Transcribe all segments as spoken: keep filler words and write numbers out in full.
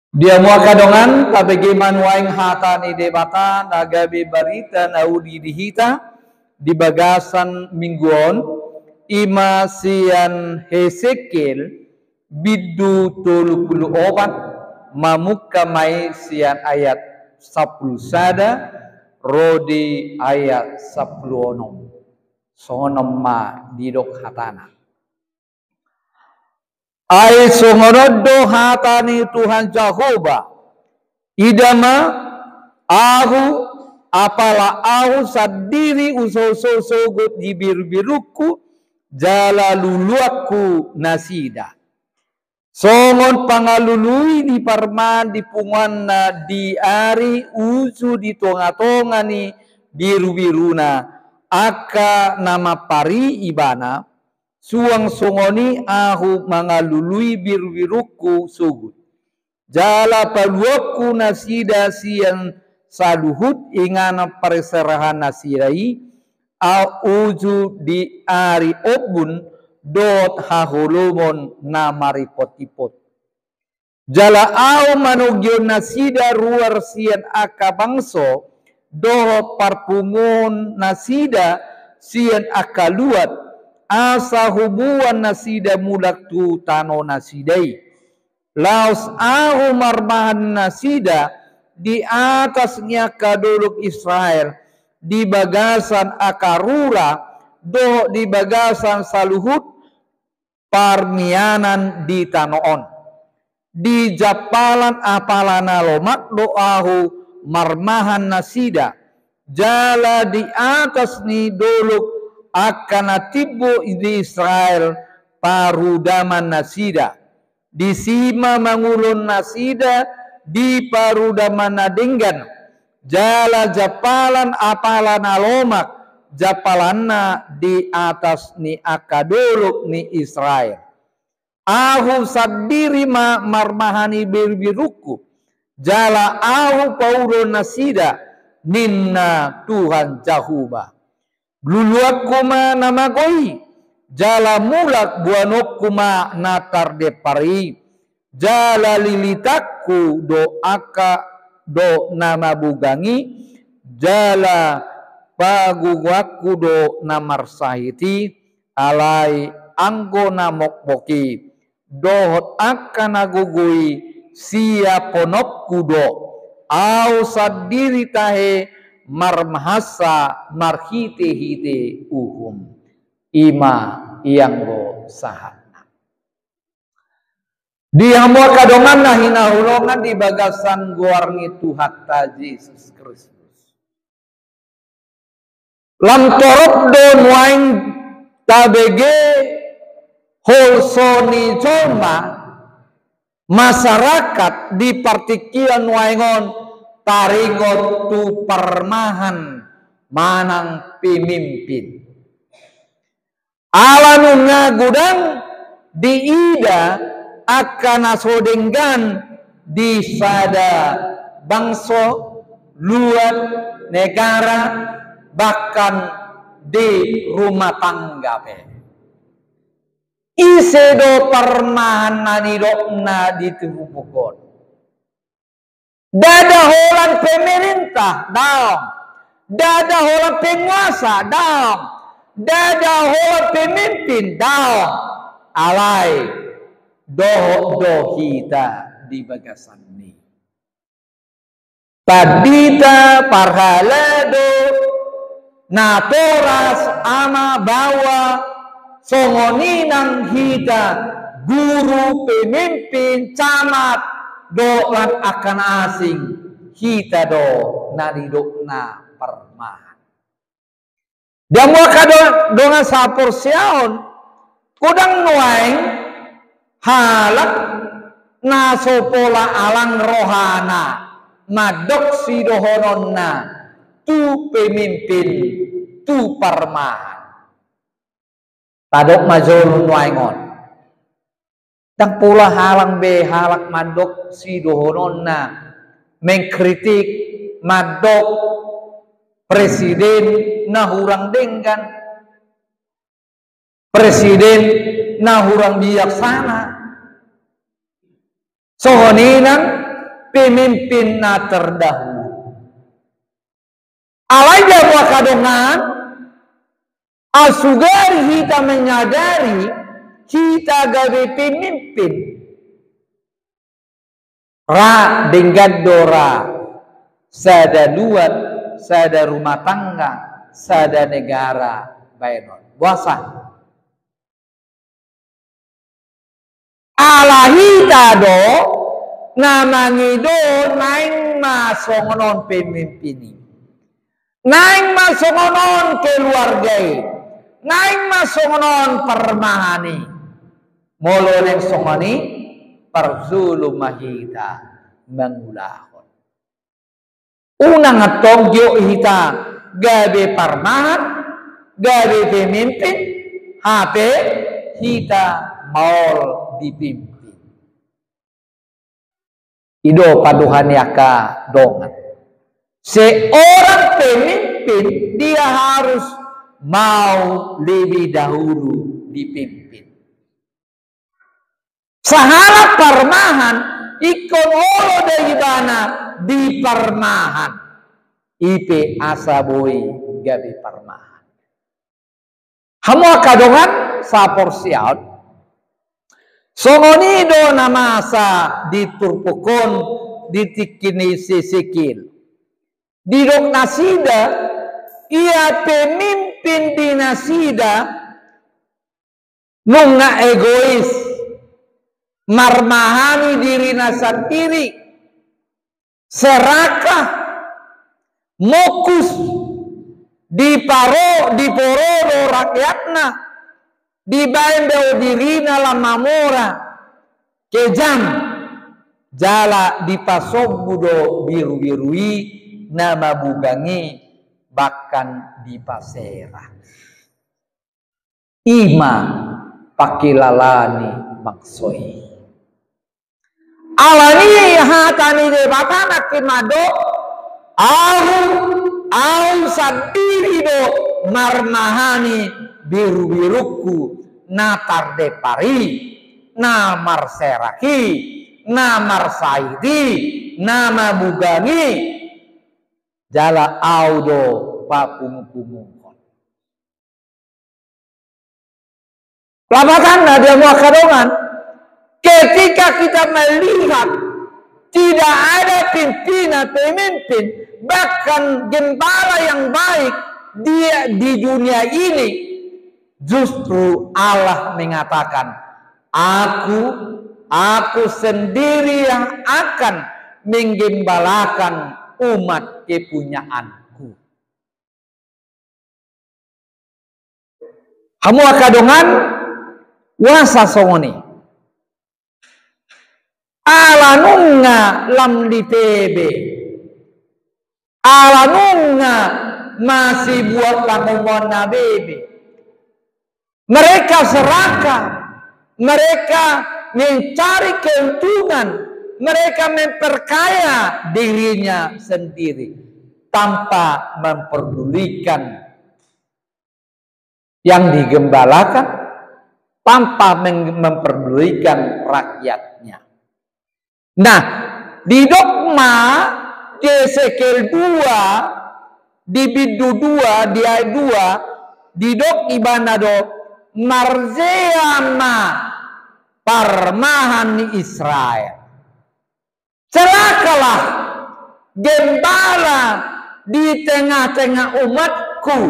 Di hamu angka dongan, tabege ma nuaeng hata ni Debata na gabe barita na uli di hita di bagasan minggu on, i ma sian Hesekiel bindu tolu pulu opat, mamungka ma i sian ayat sampulu sada ro di ayat sampulu onom. Songon on ma didok hatana. Ai songon on do hata ni Tuhan Jahowa: Ida ma, Ahu, apala Ahu sandiri husoso sogot di birubirungku, jala luluanku nasida. Songon pangalului ni parmahan di punguanna di ari uju di tongatonga ni birubiruna, angka na mampar i ibana, suang songon i Ahu mangalului birubirungku sogot. Jala paluanku nasida sian saluhut inganan parserahan nasida i, a-, uju di ari ombun dohot haholomon na maripotipotu. Jala Ahu manogihon nasida ruar sian angka bangso dohot parpunguhon nasida sian angka luat, asa huboan nasida mulak tu tano nasida i. Laos Ahu marmahan nasida di atas ni angka dolok Israel, di bagasan angka rura dohot di bagasan saluhut parmianan di tano on. Di jampalan apala na lomak do Ahu marmahan nasida, jala di atas ni dolok angka na timbo di Israel parudaman nasida. Disi ma mangulon nasida di parudaman na denggan, jala jampalan apala na lomak jampalanna di atas ni angka dolok ni Israel. Ahu sandiri ma marmahan i birubirungku, jala Ahu paulon nasida, ninna Tuhan Jahowa. Luluanku ma na mago i, jala mulak boanonku ma na tardempar i, jala lilitanku do angka do na mabugang i, jala pagogoanku do na marsahit i, alai anggo na mokmok i dohot angka na gogo i siapononku do. Ahu sandiri tahe marmahansa marhitehite uhum. I ma ianggo sahatna. Di hamu angka dongan na hinaholongan di bagasan goar ni Tuhanta Jesus Kristus. Lam torop do nuaeng tabege holso ni jolma, masyarakat di partingkian nuaeng on taringot tu parmahan manang pemimpin. Ala nunga godang diida angka na so denggan di sada bangso, luat, negara, bahkan di rumah tangga pe. Ise do parmahan na nidokna di turpuk on? Ndada holan pemerintah, daong. Ndada holan penguasa, daong. Ndada holan pemimpin, daong. Alai dohot do hita di bagasan ni pandita, parhalado, natoras, ama, baoa, songon i nang hita, guru, pemimpin, camat, dohot angka na asing, hita do na nidokna parmahan. Di hamu angka do-, dongan saporseaon, godang nuaeng halak na so pola alang rohana mandok sidohononna tu pemimpin, tu parmahan. Tadok ma jolo nuaeng on. Ndang pola halak be halak mandok sidohononna, mengkritik, mandok presiden na hurang denggan, presiden na hurang bijaksana. Songon i nang pemimpin na terdahulu. Alai di hamu angka dongan, asugari hita menyadari hita gabe pemimpin, ra denggan do ra sada luat, sada rumah tangga, sada negara baenon. Boasa? Ala hita do na mangido naeng ma songon on pemimpin i, naeng ma songon on keluarga i, naeng ma songon on parmahan i. Molo naeng songon i, parjolo ma hita mangulahon. Unang antong giot hita gabe parmahan, gabe pemimpin, hape hita maol dipimpin. I do pandohan ni angka dongan. Seorang pemimpin, dia harus mau lebih dahulu dipimpin. Sahalak parmahan, ingkon olo do ibana diparmahan. I pe asa boi gabe parmahan. Hamu angka dongan saporseaon, songon i do na masa di turpuk on di tingki ni si Hesekiel. Didok nasida, ia pemimpin di nasida nunga egois, marmahani dirina sandiri, serakah, mongkus, diparo, diporo do rakyatna, dibaen do dirina lam mamora, kejam, jala dipasombu do birubiru i na mabugang i, bahkan dipasera. I ma pangkilala ni bangso i. Alani hata ni Debata nangkin mandok, ahu, ahu sandiri do marmahani birubirungku na tardepar i, na marserak i, na marsahit i, na mabugang i, jala ahu do papungungpungunghon. Lapatanna di hamu angka dongan, ketika kita melihat tidak ada pimpinan, pemimpin, bahkan gembala yang baik di, di dunia ini, justru Allah mengatakan, "Aku, Aku sendiri yang akan menggembalakan umat kepunyaanku." Hamu angka dongan, boasa songon i? Ala nunga lam dipebe, ala nunga masibuat pangomoan na bebe. Mereka serakah, mereka mencari keuntungan, mereka memperkaya dirinya sendiri tanpa memperdulikan yang digembalakan, tanpa mem-, memperdulikan rakyatnya. Nah, didok ma di Hesekiel dua, di bindu dua, di ayat dua, didok ibana do, marsea ma parmahan ni Israel. Celakalah gembala di tengah-tengah umatku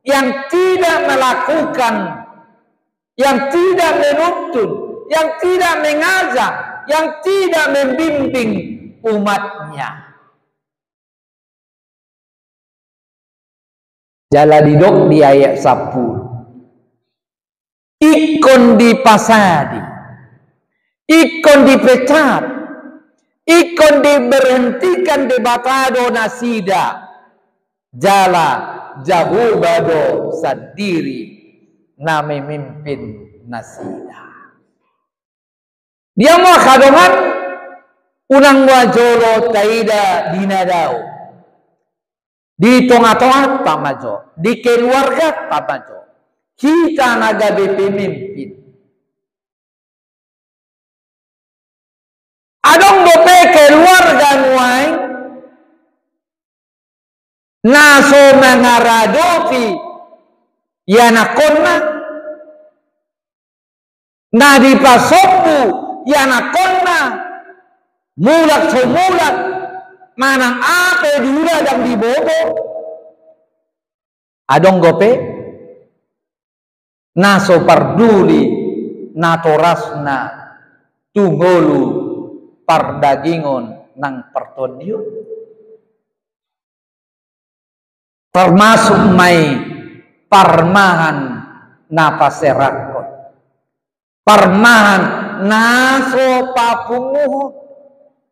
yang tidak melakukan, yang tidak menuntun, yang tidak mengajak, yang tidak membimbing umatnya. Jala didok di ayat sampulu, ingkon dipasadi, ingkon dipecat, ingkon diberhentikan Debata do nasida, jala Jahowa do sandiri na memimpin nasida. Di hamu angka dongan, unang ma jolo taida di na dao. Di tongatonganta ma jo, di keluarganta ma jo. Hita na gabe pemimpin. Adong dope Keluarga nuaeng na so mangaradopi ianakhonna, na dipasombu ianakhonna, mulak so mulak, manang aha pe diula ndang diboto. Adong dope na so parduli natorasna tu ngolu pardagingon nang partondion. Termasuk ma i parmahan na paserakhon, parmahan na so papunguhon,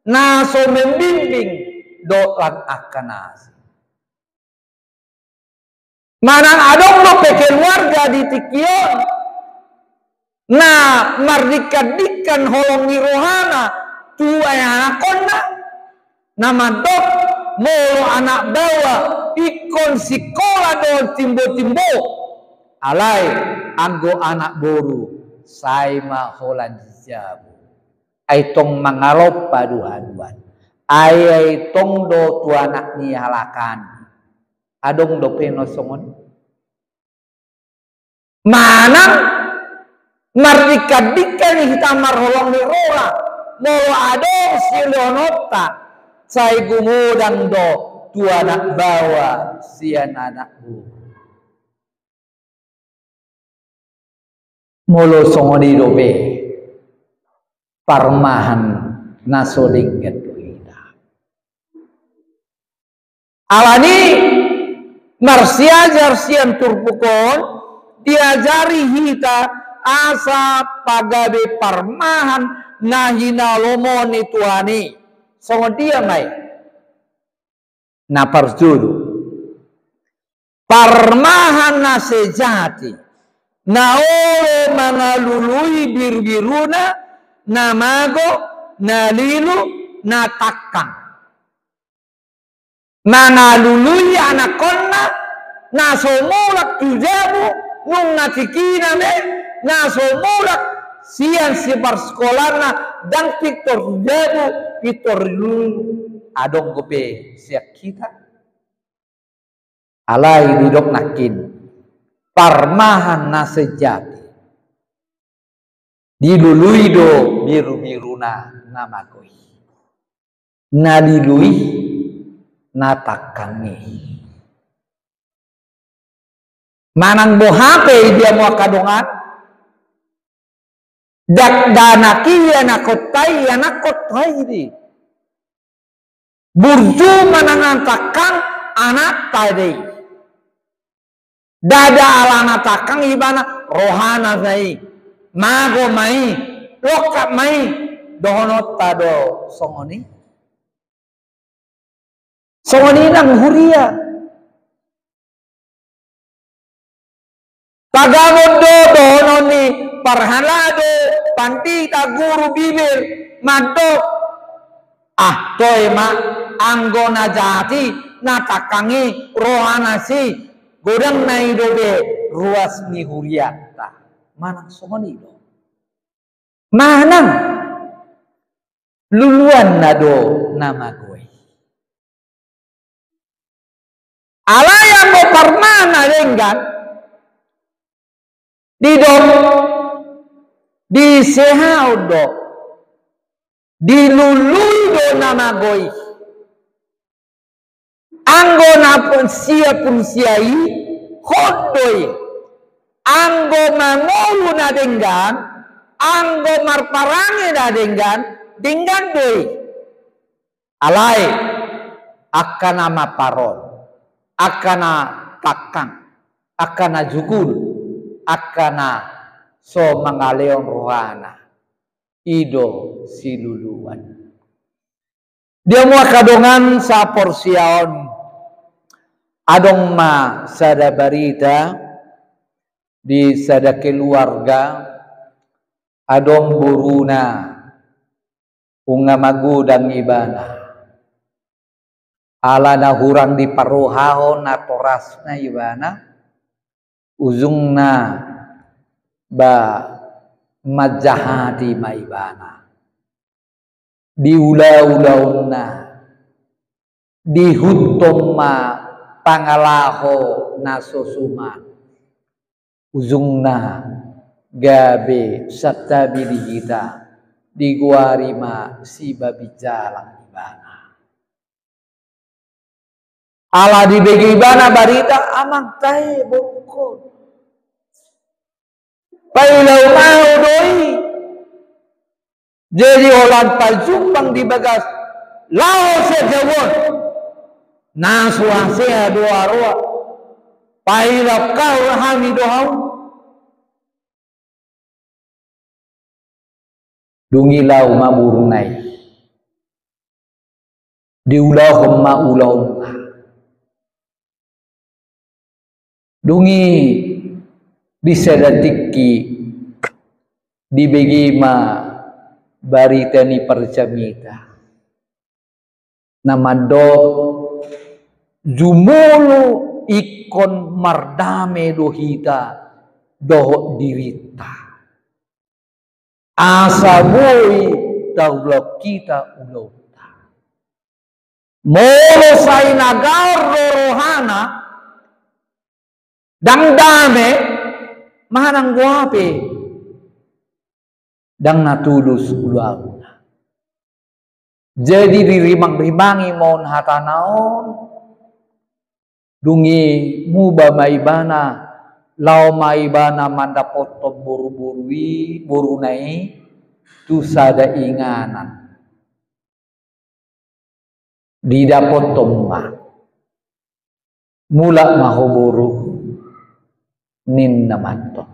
na so membimbing dohot lan angka na asing. Manang adong dope keluarga di tingki on na mardingkandingkan holong ni rohana tu ianakhonna, na mandok molo anak baoa ingkon sikola dohot timbo-timbo, alai anggo anak boru sai ma holan di jabu. Ai tong mangalompa do haduan. Ai, ai tong do tu anak ni halak an. Adong dope na songon i? Manang mardingkandingkan hita marholong ni roha, molo adong silehononta, sai gumodang do tu anak baoa sian anak boru. Molo songon i dope, parmahan na so denggan do hita. Alani marsiajar sian turpuk on, diajari hita asa pagabe parmahan na hinalomohon ni Tuhan i. Songon dia ma i? Na parjolo, parmahan na sejati, na olo mangalului birubiruna, na mago, na lilu, na tangkang. Mangalului anakhonna, na so mulak tu jabu, nunga tingkina be, na so mulak sian siparsikolana, ndang pintor tu jabu, pintor di lulu. Adong dope sian hita? Alai didok nangkin, parmahan na sejati, dilului do birubiruna na mago i. Na lilu i, na tangkang i. Manang boha pe i dia ma angka dongan, dakdanak i ianakhonta i, ianakhonta i di. Burju manang tangkang anakta do i. Ndada alana tangkang ibana, rohana do i. Mago ma i, longkap ma i, dohononta do songon i. Songon i nang huria. Tagamon do dohonon ni parhalado, pandita, guru, bibir, mandok, ah, toe ma, anggo na jahat i, na tangkang i, rohana si, godangna i dope ruas ni hurianta. Manang songon i do. Manang luluanna do na mago i. Alai anggo parmahan na denggan, didok, disehaon do, dilului do na mago i. Anggo na sia pun sia i, hot do i. Anggo mangolu na denggan, anggo marparange na denggan, denggan do i. Alai, angka na maparon, angka na tangkang, angka na jugul, angka na so mangalehon rohana, i do siluluan. Dia ma angka dongan saporseaon, adong ma sada barita di sada keluarga, adong boruna, nunga magodang ibana. Alana hurang diparrohahon natorasna ibana, ujungna ba manjahati ma ibana. Diula-ulaonna, diihuthon ma pangalaho na so suman. Ujungna gabe santabi di hita, digoari ma sibabi jalang ibana. Ala dibege ibana barita, amang tahe borungkon. Paila umau do i. Jadi holan pajumpang di bagas laho sian jabu on. Na so hasea do aroa. Paila hami do hamu. Dung i laho ma boruna i. Diulahon ma ulaonna. Dung i di sada tingki dibege ma barita ni parjamita. Na mandok jumolo ingkon mardame do hita dohot dirinta. Asa boi taulahon hita ulaonta. Molo sai na gaor do rohana, ndang dame, manang boha pe, ndang na tulus ulaonna. Jadi dirimang-rimangi ma on hatana on. Dung i muba ma ibana, laho ma ibana mandapothon boru-boru i, boruna i, tu sada inganan. Didapothon ma. Mulak ma ho boru, ninna ma antong.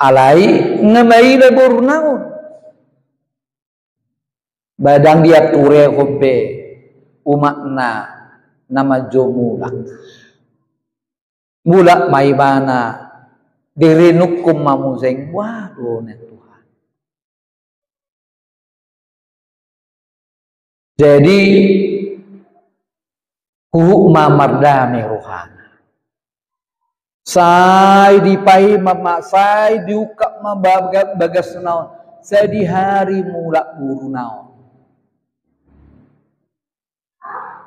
Alai nga maila boruna on. Ba ndang diaturehon be umakna na manjou mulak. Mulak ma ibana, direnungkon ma muse, wah do nian Tuhan. Jadi huhut ma mardame rohana. Sai dipaima ma, sai diungkap ma baga-, bagasna on. Sadihari mulak boruna on.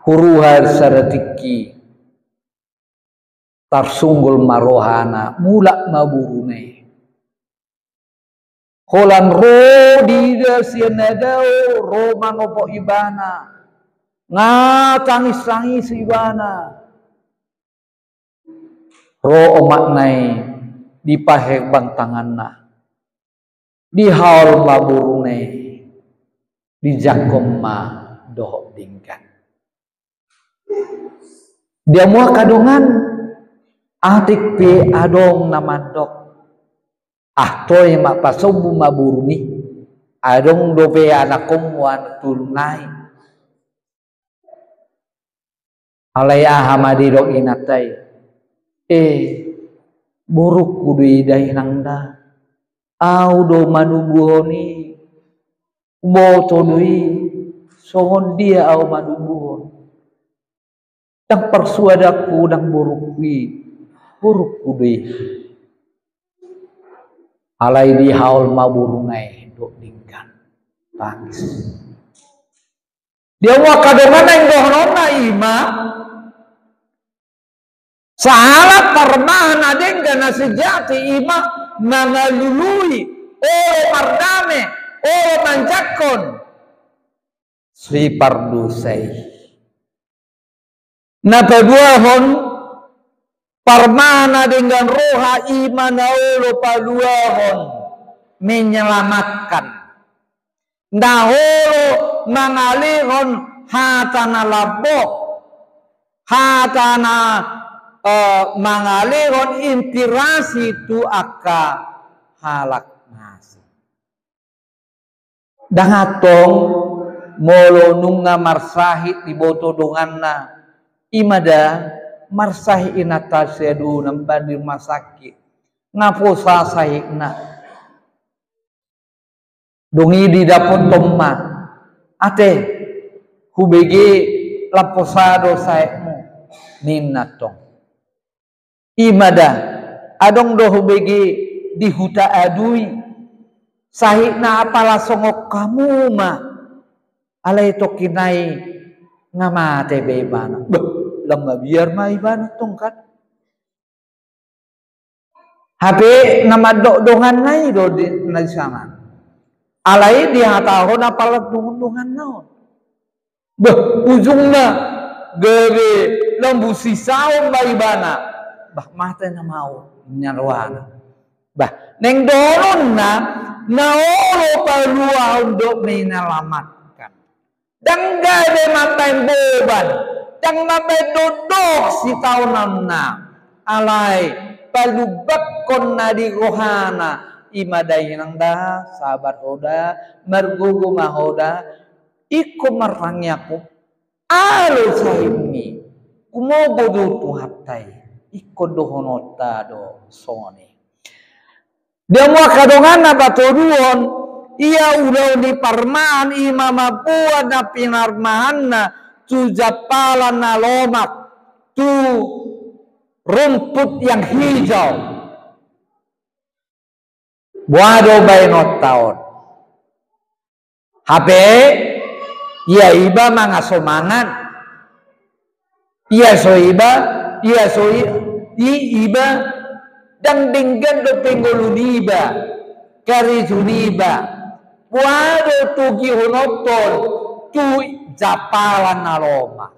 Huruha sada tingki. Tarsunggul ma rohana, mulak ma boruna i. Holan ro diida sian na dao, ro manopot ibana. Nga tangis-tangis ibana. Ro omakna i, dipaherbang tanganna. Dihaol ma boruna i, dijangkon ma dohot denggan. Di hamu angka dongan, atik pe adong na mandok, ah toe ma pasombu ma boru ni, adong dope anakkonmu anak tolu nai. Alai aha ma didok inanta i? Eh, borungku do i da inang da. Au do manubuhon i. Huboto do i. Songon dia au manubuhon? Ndang parsuadanku, ndang borungku i. Borungku do i. Alai dihaol ma boruna i dohot denggan. Tangis. Di hamu angka dongan, na inggohononna i ma, sahalak parmahan na denggan na sejati i ma mangalului, olo mardame, olo manjangkon sipardosa i. Na paduahon, parmahan na denggan roha i ma na olo paluahon, menyelamatkan. Ndang olo mangalehon hata na lambok, hata na, eh, mangalehon inspirasi tu angka halak na asing. Ndang antong molo nunga marsahit diboto donganna, i ma da marsahit inanta sian dona, baen di rumah sakit, nga posa sahitna. Dung i didapothon ma, ate, hubege lam posa do sahitmu, ninna antong. I ma da, adong do hubege di huta Adui. Sahitna apala songon hamu ma. Alai tongkin nai nga mate be ibana. Bah, lam mabiar ma ibana tong kan. Hape na mandok donganna i do di na di sana. Alai dihatahon apala dongan-donganna on. Bah, ujungna gabe lambung sisaon ma ibana. Bah, mate nama au, ninna rohana. Bah, naeng dohononna, na olo paluahon dohot menyelamatkan. Ndang gabe mambahen boban, ndang mambahen dokdok sitaononna. Alai, palumbangkon na di rohana, i ma da inang da, sabar ho da, margogo ma ho da, ingkon martangiang ho, alo sahitmi, gumogo do Tuhanta i, ingkon dohononta do songon i. Di hamu angka dongan na patoluhon, ia ulaon ni parmahan i ma mamboan na pinarmahanna tu jampalan na lomak, tu rumput yang hijau. Boha do baenonta on? Hape, ia iba mangasomangan. Ia so iba, ia so i, i iba, ndang denggan dope ngolu niba, karejo niba. Boha do togihononta on tu jampalan na lomak?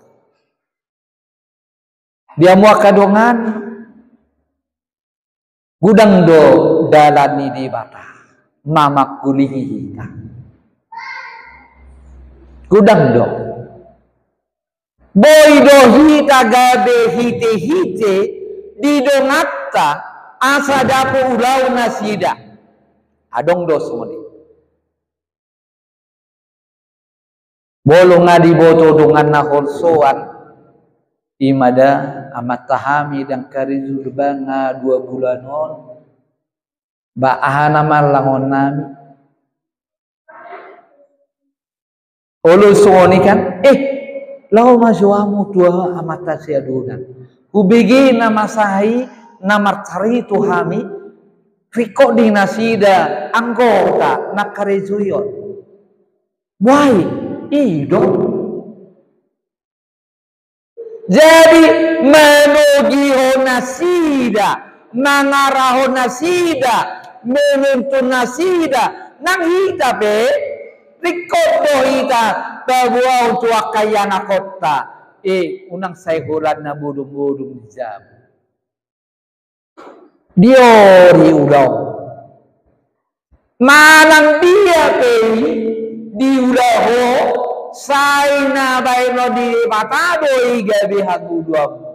Di hamu angka dongan, godang do dalan ni Debata mamangkulingi hita. Godang do. Boi do hita gabe hite-hite di donganta asa dapot ulaon nasida. Adong do songon i. Molo nga diboto dongan na holsoan, i ma da amanta hami ndang karejo do ba nga dua bulan on. Ba aha na marlangon nami? Olo songon i kan, eh, laho ma jo hamu tu amanta siadonan. Hubege na masa i na marcarito hami, ringkot di nasida anggota na karejoi on. Boha i? I do. Jadi manogihon nasida, mangarahon nasida, menuntun nasida, nang hita pe, ringkot do hita paboahon tu angka ianakhonta, eh, unang sai holan na modom-modom di jabu. Diori ulaon. Manang dia pe i diula ho, sai na baenon ni Debata do i gabe hangoluanmu.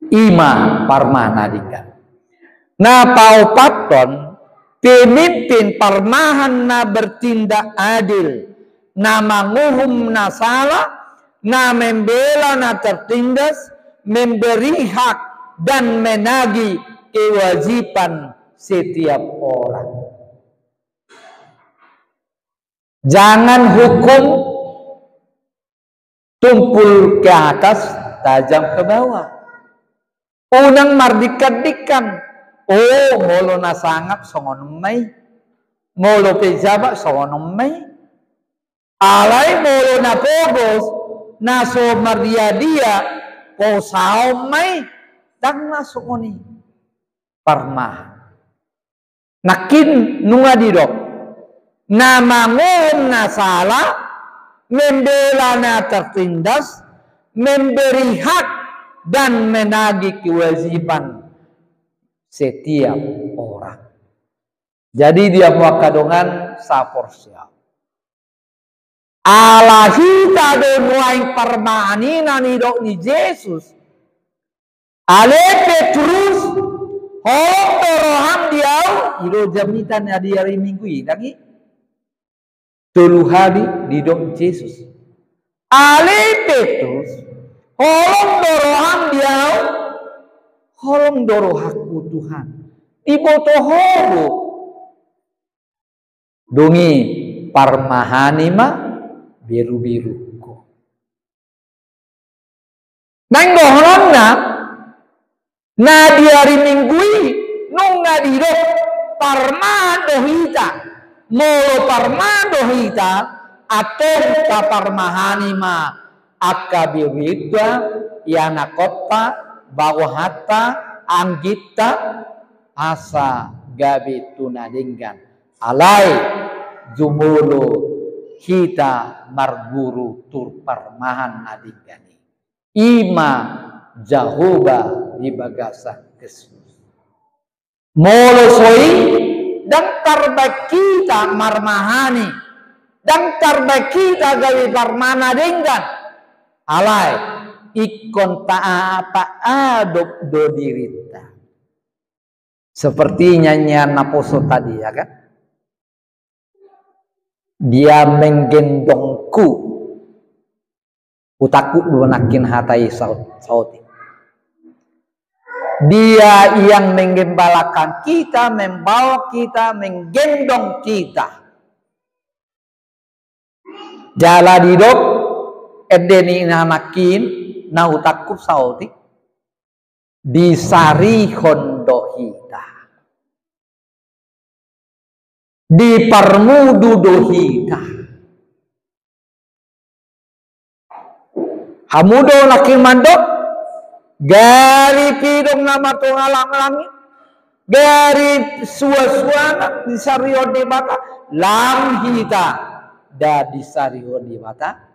I ma parmahan na denggan. Na paopathon, pemimpin parmahan na bertindak adil, na manguhum na sala, na membela na tertindas, memberi hak dan menagih kewajiban setiap orang. Jangan hukum tumpul ke atas, tajam ke bawah. Unang mardingkan-dingkan. Oh, molo na sangap songon on ma i. Molo pejabat songon on ma i. Alai molo na pogos, na so mardia-dia, posaon ma i. Ndang na songon i. Parmahan. Nangkin nunga didok, na manguhum na sala, membela na tertindas, memberi hak dan menagih kewajiban setiap orang. Jadi di hamu angka dongan saporseaon, ala hita do nuaeng parmahan i na nidok ni Jesus. Ale Petrus, holong do roham di ahu, i do jamita na di ari Minggu i, ndang i? Tolu hali didok Jesus. Ale Petrus, holong do roham di ahu, holong do rohangku Tuhan. Diboto ho do. Dung i parmahan i ma beru-berungku. Naeng dohononna, na di ari Minggu i, nung Didok parmahan do hita. Molo parmahan do hita, antong taparmahani ma angka bibita, ianakhonta, baohanta, angginta, asa gabe tu na denggan. Alai jumolo hita marguru tu parmahan na denggan i, i ma Jahowa di bagasan Kristus. Molo so i, ndang tarbaen hita marmahani, ndang tarbaen hita gabe parmahan na denggan. Alai ingkon ta, taadop do dirinta. Seperti nyanyian naposo tadi, ya kan? Dia menggendongku. Hutakkuk do nangkin hata i saut-, saut i. Dia yang menggembalakan kita, membawa kita, menggendong kita. Jala didok, ende ni na nangkin, na hutakkuk saut i, disarihon do hita. Diparmudu do hita. Hamu do nangkin mandok, gari pidong na martonga langit, gari suansuanan disarihon Debata, lam hita nda disarihon Debata,